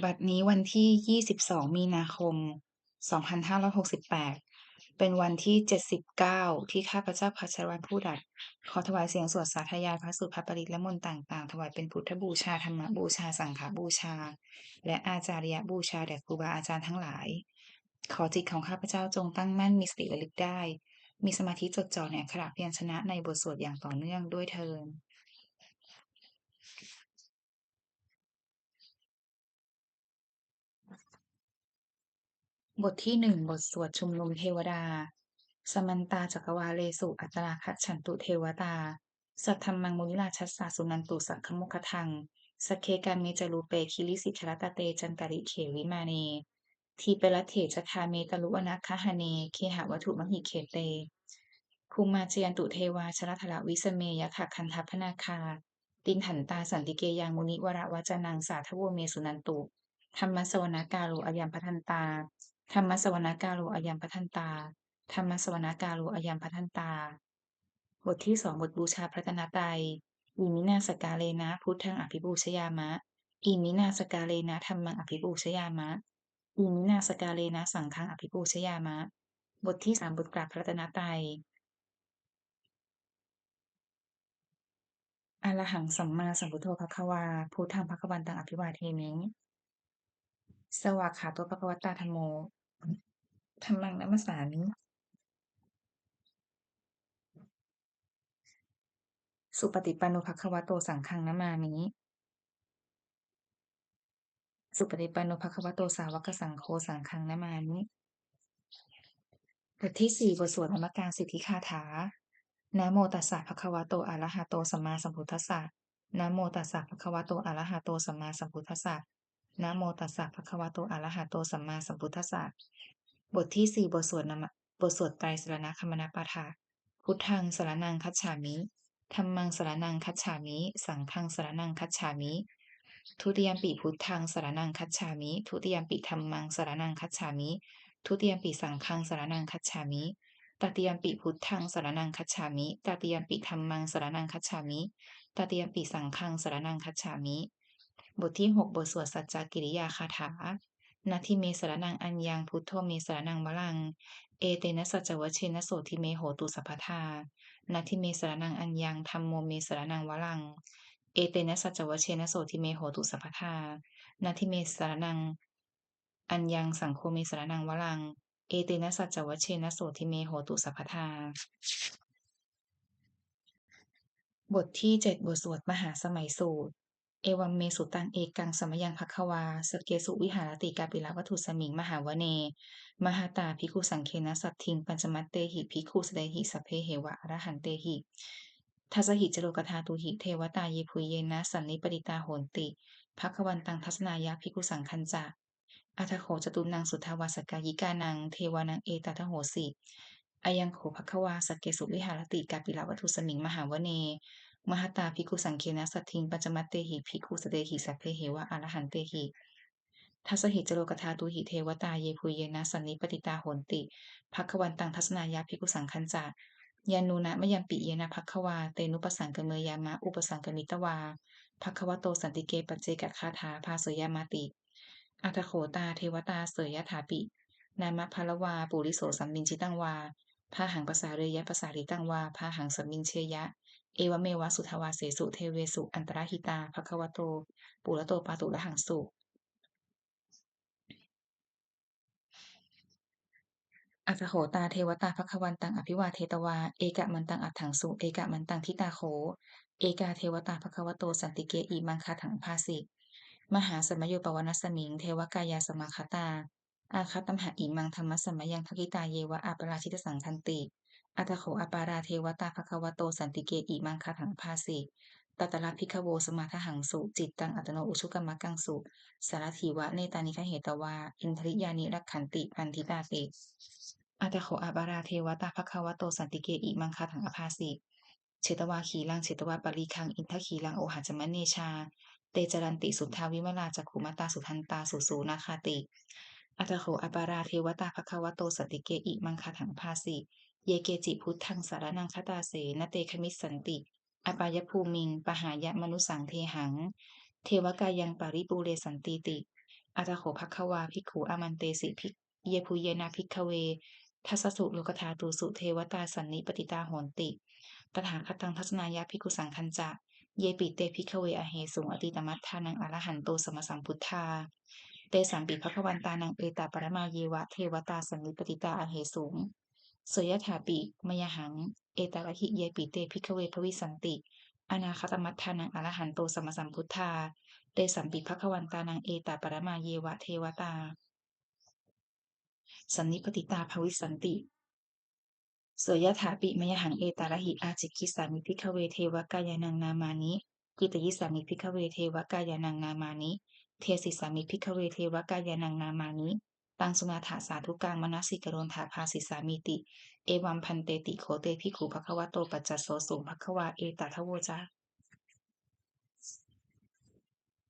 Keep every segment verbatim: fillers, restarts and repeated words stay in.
บัดนี้วันที่ยี่สิบสองมีนาคมสองพันห้าร้อยหกสิบแปด เป็นวันที่เจ็ดสิบเก้าที่ข้าพเจ้าพัชรวรรณ ผู้ดัด ขอถวายเสียงสวดสาธยายพระสูตรพระปริตรและมนต์ต่างๆ ถวายเป็นพุทธบูชา ธรรมบูชา สังฆบูชา และอาจาริยบูชาแด่ครูบาอาจารย์ทั้งหลาย ขอจิตของข้าพเจ้าจงตั้งมั่น มีสติระลึกได้ มีสมาธิจดจ่อในอักขระพยัญชนะในบทสวดอย่างต่อเนื่องด้วยเทอญ บทที่หนึ่ง บทสวดชุมนุมเทวดา Samantā cakkavāḷesu atrāgacchantu devatā, saddhammaṃ munirājassa suṇantu saggamokkhadaṃ. Sagge kāme ca rūpe girisikharataṭe cantalikkhe vimāne, dīpe raṭṭhe ca gāme taruvanagahane gehavatthumhi khette, bhummā cāyantu devā jalathalavisame yakkhagandhabbanāgā, tiṭṭhantā santike yaṃ munivaravacanaṃ sādhavo me suṇantu. Dhammassavanakālo ayam bhadantā. Dhammassavanakālo ayam bhadantā. Dhammassavanakālo ayam bhadantā. บทที่สอง บทบูชาพระรัตนตรัย Iminā sakkārena buddhaṃ abhipūjayāma. Iminā sakkārena dhammaṃ abhipūjayāma. Iminā sakkārena saṅghaṃ abhipūjayāma. บทที่สาม บทกราบพระรัตนตรัย Arahaṃ sammāsambuddho bhagavā, buddhaṃ bhagavantaṃ abhivādemi. Svākkhāto bhagavatā dhammo, dhammaṃ namassāmi. Supaṭipanno bhagavato, saṅghaṃ namāmi. Supaṭipanno bhagavato sāvakasaṅgho, saṅghaṃ namāmi. บทที่สี่ บทสวดนมการสิทธิคาถา Namo tassa bhagavato arahato sammāsambuddhassa. Namo tassa bhagavato arahato sammāsambuddhassa. Namo tassa bhagavato arahato sammāsambuddhassa. บทที่สี่ บทสวดนม- บทสวดไตรสรณคมนาปาฐะ Buddhaṃ saraṇaṃ gacchāmi. Dhammaṃ saraṇaṃ gacchāmi. Saṅghaṃ saraṇaṃ gacchāmi. Dutiyampi buddhaṃ saraṇaṃ gacchāmi. Dutiyampi dhammaṃ saraṇaṃ gacchāmi. Dutiyampi saṅghaṃ saraṇaṃ gacchāmi. Tatiyampi buddhaṃ saraṇaṃ gacchāmi. Tatiyampi dhammaṃ saraṇaṃ gacchāmi. Tatiyampi saṅghaṃ saraṇaṃ gacchāmi. บทที่หก บทสวดสัจจกิริยาคาถา Natthi me saraṇaṃ aññaṃ, buddho me saraṇaṃ varaṃ. Etena saccavajjena sotthi me hotu sabbadā. Natthi me saraṇaṃ aññaṃ, dhammo me saraṇaṃ varaṃ. Etena saccavajjena sotthi me hotu sabbadā. Natthi me saraṇaṃ aññaṃ, saṅgho me saraṇaṃ varaṃ. Etena saccavajjena sotthi me hotu sabbadā. บทที่เจ็ด บทสวดมหาสมัยสูตร Evaṃ me sutaṃ. Ekaṃ samayaṃ bhagavā sakkesu viharati kapilavatthusmiṃ mahāvane mahatā bhikkhusaṅghena saddhiṃ pañcamattehi bhikkhusatehi sabbeheva arahantehi. Dasahi ca lokadhātūhi devatā yebhuyyena sannipatitā honti bhagavantaṃ dassanāya bhikkhusaṅghañca. Atha kho catunnaṃ suddhāvāsakāyikānaṃ devānaṃ etadahosi: Ayaṃ kho bhagavā sakkesu viharati kapilavatthusmiṃ mahāvane mahatā bhikkhusaṅghena saddhiṃ pañcamattehi bhikkhusatehi sabbeheva arahantehi. Dasahi ca lokadhātūhi devatā yebhuyyena sannipatitā honti bhagavantaṃ dassanāya bhikkhusaṅghañca. Yannūna mayampi yena bhagavā tenupasaṅkameyyāma, upasaṅkamitvā bhagavato santike paccekagāthā bhāseyyāmāti. Atha kho tā devatā seyyathāpi nāma balavā puriso sammiñjitaṃ vā bāhaṃ pasāreyya, pasāritaṃ vā bāhaṃ sammiñjeyya, evameva suddhāvāsesu devesu antarahitā bhagavato purato pāturahaṃsu. Atha kho tā devatā bhagavantaṃ abhivādetvā ekamantaṃ aṭṭhaṃsu. Ekamantaṃ ṭhitā kho ekā devatā bhagavato santike imaṃ gāthaṃ abhāsi: Mahāsamayo pavanasmiṃ, devakāyā samāgatā; āgatamha imaṃ dhammasamayaṃ, dakkhitāyeva aparājitasaṅghanti. Atha kho aparā devatā bhagavato santike imaṃ gāthaṃ abhāsi: Tatra bhikkhavo samādahaṃsu, cittaṃ attano ujukamakaṃsu; sārathīva nettāni gahetvā, indriyāni rakkhanti paṇḍitāti. Atha kho aparā devatā bhagavato santike imaṃ gāthaṃ abhāsi: Chetvā khīlaṃ chetvā palighaṃ, indakhīlaṃ ohaccamanejā; te caranti suddhā vimalā, cakkhumatā sudantā susunāgāti. Atha kho aparā devatā bhagavato santike imaṃ gāthaṃ abhāsi: Ye keci buddhaṃ saraṇaṃ gatāse, na te gamissanti apāyabhūmiṃ, pahāya mānusaṃ dehaṃ, devakāyaṃ paripūressantīti. Atha kho bhagavā bhikkhū āmantesi bhik- yebhuyyena bhikkhave dasasu lokadhātūsu devatā sannipatitā honti tathāgataṃ dassanāya bhikkhusaṅghañca. Yepi te bhikkhave ahesuṃ atītamaddhānaṃ arahanto sammāsambuddhā, tesampi bhagavantānaṃ etaparamāyeva devatā sannipatitā ahesuṃ. So yathāpi mayhaṃ etarahi yepi te bhikkhave bhavissanti anāgatamaddhānaṃ arahanto sammāsambuddhā, tesampi bhagavantānaṃ etaparamāyeva devatā sannipatitā bhavissanti. So yathāpi mayhaṃ etarahi ācikkhissāmi bhikkhave devakāyānaṃ nāmāni, kittayissāmi bhikkhave devakāyānaṃ nāmāni, desissāmi bhikkhave devakāyānaṃ nāmāni. Taṃ suṇātha sādhukaṃ manasikarotha bhāsissāmīti. Evaṃ bhanteti kho te bhikkhū bhagavato paccassosuṃ. Bhagavā etadavoca.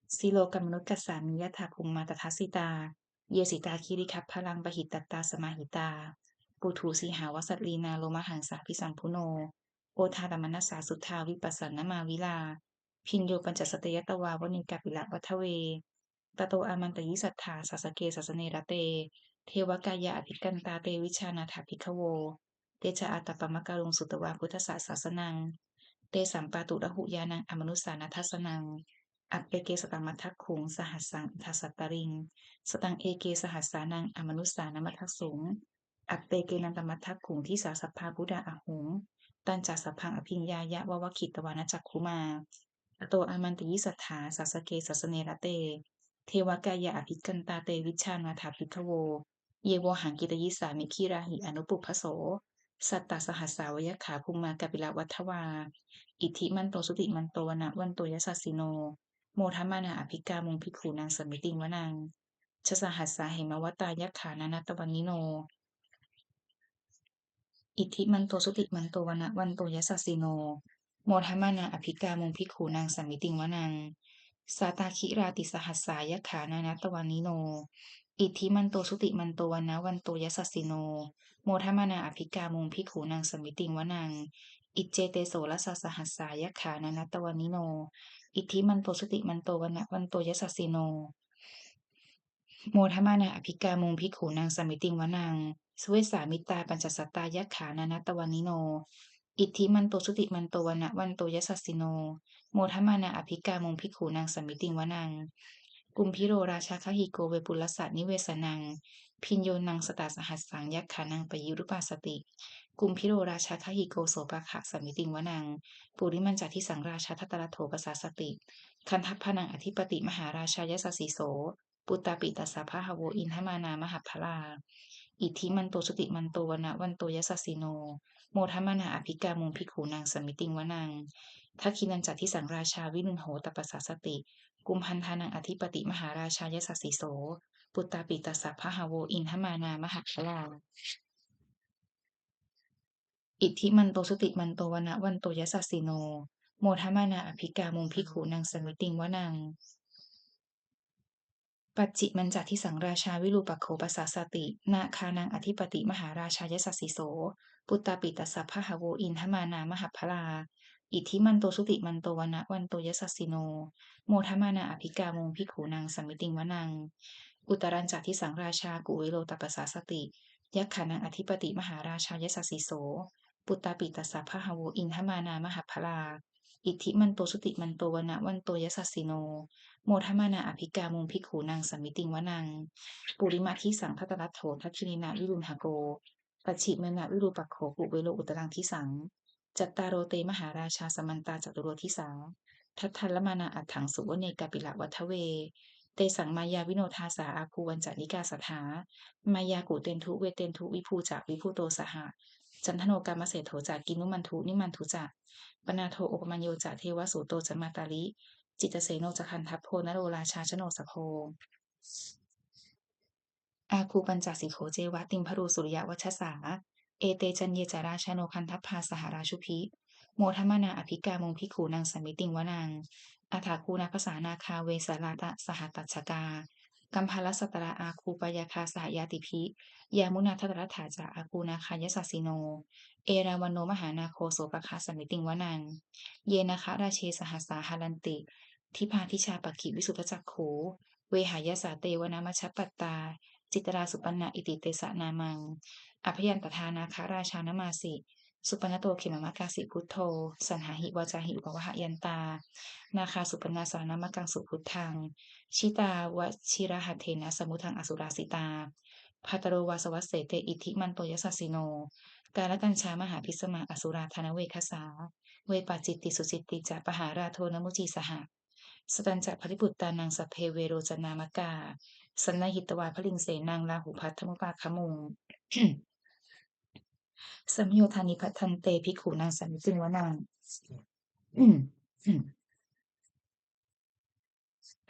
Silokamanukassāmi yattha bhummā tadassitā, ye sitā girigabbharaṃ pahitattā samāhitā. Puthū sīhāva sallīnā lomahaṃsābhisambhuno, odātamanasā suddhā vippasannamanāvilā. Bhiyyo pañcasate ñatvā vane kāpilavatthave, tato āmantayi satthā sāvake sāsane rate. Devakāyā abhikkantā te vijānātha bhikkhavo, te ca ātappamakaruṃ sutvā buddhassa sāsanaṃ. Tesampāturahu ñāṇaṃ amanussāna dassanaṃ, appeke satamaddakkhuṃ sahassaṃ atha sattariṃ. Sataṃ eke sahassānaṃ amanussānamaddasuṃ, appekenantamaddakkhuṃ disā sabbā phuṭā ahuṃ. Tañca sabbaṃ abhiññāya vavakkhitvāna cakkhumā, tato āmantayi satthā sāvake sāsane rate. Devakāyā abhikkantā te vijānātha bhikkhavo, ye vohaṃ kittayissāmi girāhi anupubbaso. Sattasahassā va yakkhā bhummā kāpilavatthavā, iddhimanto jutimanto vaṇṇavanto yasassino, modamānā abhikkāmuṃ bhikkhūnaṃ samitiṃ vanaṃ. Chasahassā hemavatā yakkhā nānattavaṇṇino, iddhimanto jutimanto vaṇṇavanto yasassino, modamānā abhikkāmuṃ bhikkhūnaṃ samitiṃ vanaṃ. Sātāgirā tisahassā yakkhā nānattavaṇṇino, iddhimanto jutimanto vaṇṇavanto yasassino, modamānā abhikkāmuṃ bhikkhūnaṃ samitiṃ vanaṃ. Iccete soḷasasahassā yakkhā nānattavaṇṇino, iddhimanto jutimanto vaṇṇavanto yasassino, modamānā abhikkāmuṃ bhikkhūnaṃ samitiṃ vanaṃ. Savesāmittā pañcasatā yakkhā nānattavaṇṇino, iddhimanto jutimanto vaṇṇavanto yasassino, modamānā abhikkāmuṃ bhikkhūnaṃ samitiṃ vanaṃ. Kumbhīro rājagahiko vepullassa nivesanaṃ, bhiyyo naṃ satasahassaṃ yakkhānaṃ payirupāsati. Kumbhīro rājagahiko sopāga samitiṃ vanaṃ. Purimañca disaṃ rājā dhataraṭṭho pasāsati, gandhabbānaṃ ādhipati mahārājā yasassi so, puttāpi tassa bahavo indanāmā mahabbalā, iddhimanto jutimanto vaṇṇavanto yasassino, modamānā abhikkāmuṃ bhikkhūnaṃ samitiṃ vanaṃ. Dakkhiṇañca disaṃ rājā virūḷho tappasāsati, kumbhaṇḍānaṃ ādhipati mahārājā yasassi so, puttāpi tassa bahavo indanāmā mahabbalā, iddhimanto jutimanto vaṇṇavanto yasassino, modamānā abhikkāmuṃ bhikkhūnaṃ samitiṃ vanaṃ. Pacchimañca disaṃ rājā virūpakkho pasāsati, nāgānaṃ ādhipati mahārājā yasassi so, puttāpi tassa bahavo indanāmā mahabbalā, iddhimanto jutimanto vaṇṇavanto yasassino, modamānā abhikkāmuṃ bhikkhūnaṃ samitiṃ vanaṃ. Uttarañca disaṃ rājā kuvero tappasāsati, yakkhānaṃ ādhipati mahārājā yasassi so, puttāpi tassa bahavo indanāmā mahabbalā, iddhimanto jutimanto vaṇṇavanto yasassino, modamānā abhikkāmuṃ bhikkhūnaṃ samitiṃ vanaṃ. Purimadisaṃ dhataraṭṭho dakkhiṇena virūḷhako, pacchimena virūpakkho kuvero uttaraṃ disaṃ. Cattāro te mahārājā samantā caturo disā, daddallamānā aṭṭhaṃsu vane kāpilavatthavē. Tesaṃ māyāvino dāsā āgū vañcanikā saṭhā, māyā kuṭeṇḍu veṭeṇḍu viṭū ca viṭuṭo saha, candano kāmaseṭṭho ca kinnughaṇḍu nighaṇḍu ca, panādo opamañño ca devasūto ca mātali, cittaseno ca gandhabbo naḷorājā janosabho. Āgū pañcasikho ceva timbarū suriyavacchasā, ete caññe ca rājāno gandhabbā saha rājubhi, modamānā abhikkāmuṃ bhikkhūnaṃ samitiṃ vanaṃ. Athāgū nābhasā nāgā vesālā ca sahatacchakā, kambalassatarā āgū pāyāgā saha ñātibhi, yāmunā dhataraṭṭhā ca āgū nāgā yasassino, erāvaṇo mahānāgo sopāga samitiṃ vanaṃ. Ye nāgarāje sahasā haranti dibbā dijā pakkhi visuddhacakkhū, vehāyasā te vanamajjhapattā, citrā supaṇṇā iti tesa nāmaṃ. Abhayantadā nāgarājānamāsi, supaṇṇato khemamakāsi buddho, saṇhāhi vācāhi upavhayantā, nāgā supaṇṇā saraṇamakaṃsu buddhaṃ. Jitā vajirahatthena samuddaṃ asurā sitā, bhātaro vāsavassete iddhimanto yasassino. Kālakañjā mahābhismā asurā dānaveghasā, vepacitti sucitti ca pahārādo namucī saha. Satañca baliputtānaṃ sabbe verocanāmakā, sannayhitvā baliṃ senaṃ rāhubhaddamupāgamuṃ. Samayodāni bhaddante bhikkhūnaṃ samitiṃ vanaṃ.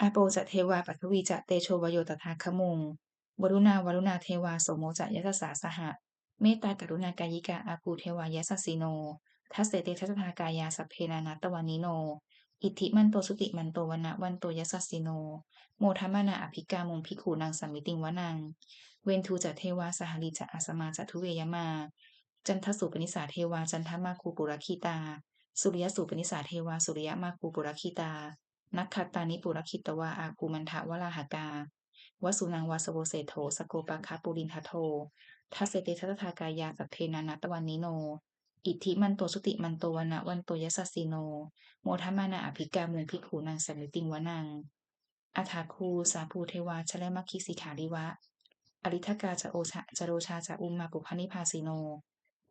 Āpo ca devā paṭhavī ca tejo vāyo tadāgamuṃ, varuṇā vāruṇā devā somo ca yasasā saha. Mettākaruṇākāyikā āgū devā yasassino, dasete dasadhā kāyā sabbe nānattavaṇṇino, iddhimanto jutimanto vaṇṇavanto yasassino, modamānā abhikkāmuṃ bhikkhūnaṃ samitiṃ vanaṃ. Veṇḍū ca devā sahalī ca asamā ca duve yamā, candassūpanisā devā candamāgū purakkhitā, suriyassūpanisā devā suriyamāgū purakkhitā, nakkhattāni purakkhitvā āgū mandavalāhakā. Vasūnaṃ vāsavo seṭṭho sakkopāga purindado, dasete dasadhā kāyā sabbe nānattavaṇṇino, iddhimanto jutimanto vaṇṇavanto yasassino, modamānā abhikkāmuṃ bhikkhūnaṃ samitiṃ vanaṃ. Athāgū sahabhū devā jalamaggisikhāriva, ariṭṭhakā ca ojā ca rojā ca ummāpupphanibhāsino,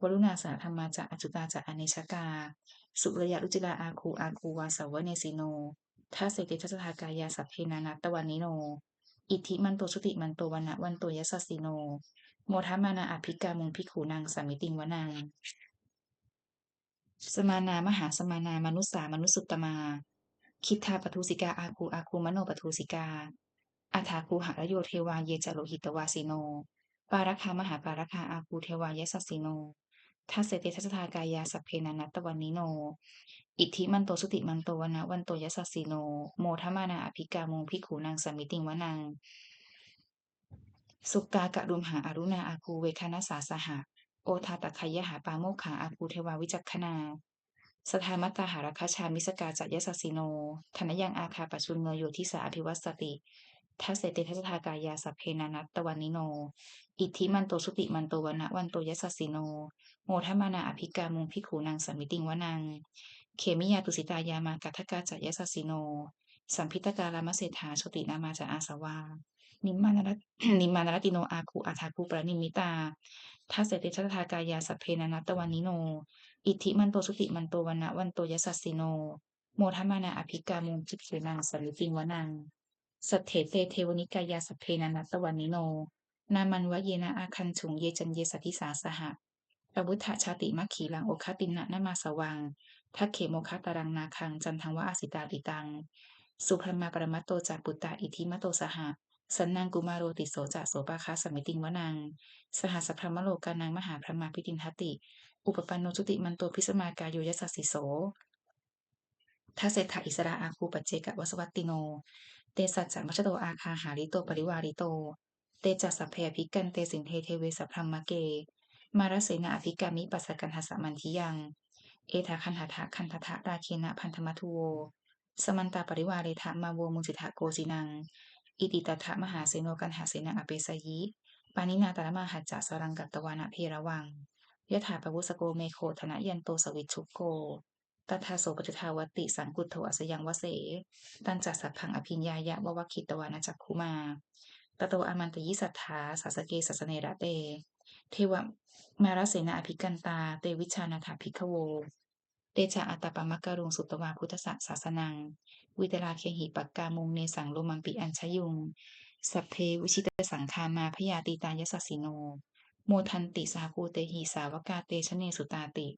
varuṇā sahadhammā ca accutā ca anejakā, sūleyyarucirā āgū āgū vāsavanesino, dasete dasadhā kāyā sabbe nānattavaṇṇino, iddhimanto jutimanto vaṇṇavanto yasassino, modamānā abhikkāmuṃ bhikkhūnaṃ samitiṃ vanaṃ. Samānā mahāsamānā mānusā mānusuttamā, khiḍḍāpadūsikā āgū āgū manopadūsikā, athāgū harayo devā ye ca lohitavāsino, pāragā mahāpāragā āgū devā yasassino, dasete dasadhā kāyā sabbe nānattavaṇṇino, iddhimanto jutimanto vaṇṇavanto yasassino, modamānā abhikkāmuṃ bhikkhūnaṃ samitiṃ vanaṃ. Sukkā karumhā aruṇā āgū veghanasā saha, odātagayhā pāmokkhā āgū devā vicakkhaṇā, sadāmattā hāragajā missakā ca yasassino, thanayaṃ āgā pajjunno yo disā abhivassati, dasete dasadhā kāyā sabbe nānattavaṇṇino, iddhimanto jutimanto vaṇṇavanto yasassino, modamānā abhikkāmuṃ bhikkhūnaṃ samitiṃ vanaṃ. Khemiyā tusitā yāmā kaṭṭhakā ca yasassino, lambītakā lāmaseṭṭhā jotināmā ca āsavā, nimmānarat- nimmānaratino āgū athāgū paranimmitā, dasete dasadhā kāyā sabbe nānattavaṇṇino, iddhimanto jutimanto vaṇṇavanto yasassino, modamānā abhikkāmuṃ bhikkhūnaṃ samitiṃ vanaṃ. Saṭṭhete devanikāyā sabbe nānattavaṇṇino, nāmanvayena āgañchuṃ ye caññe sadisā saha, pavutthajātimakkhilaṃ oghatiṇṇamanāsavaṃ, dakkhemoghataraṃ nāgaṃ candaṃva asitātitaṃ, subrahmā paramatto ca puttā iddhimato saha, sanaṅkumāro tisso ca sopāga samitiṃ vanaṃ. Sahassabrahmalokānaṃ mahābrahmābhitiṭṭhati, upapanno jutimanto bhismākāyo yasassi so, dasettha issarā āgū paccekavasavattino, te satta majjhato āgā hārito parivārito, te ca sabbe abhikkante sinde deve sabrahmake, mārasenā abhikkāmi passa kaṇhassa mandiyaṃ, etha gaṇhatha gaṇhatha rāgena bandhamatthu vo, samantā parivāretha mā vo muñcittha koci naṃ. Iti tattha mahāseno kaṇhasenaṃ apesayi, pāṇinā talamāhacca saraṃ katvāna bheravaṃ, yathā pāvussako megho thanayanto savijjuko, tadā so paccudāvatti saṅkuddho asayaṃvase, tañca sabbaṃ abhiññāya vavakkhitvāna cakkhumā, tato āmantayi satthā sāvake sāsane rate, devamārasenā abhikkantā te vijānātha bhikkhavo, te ca ātappamakaruṃ sutvā buddhassa sāsanaṃ, vītarāgehi pakkāmuṃ nesaṃ lomampi iñjayuṃ, sabbe vijitasaṅgāmā bhayātītā yasassino, modanti saha bhūtehi sāvakā te janesutāti.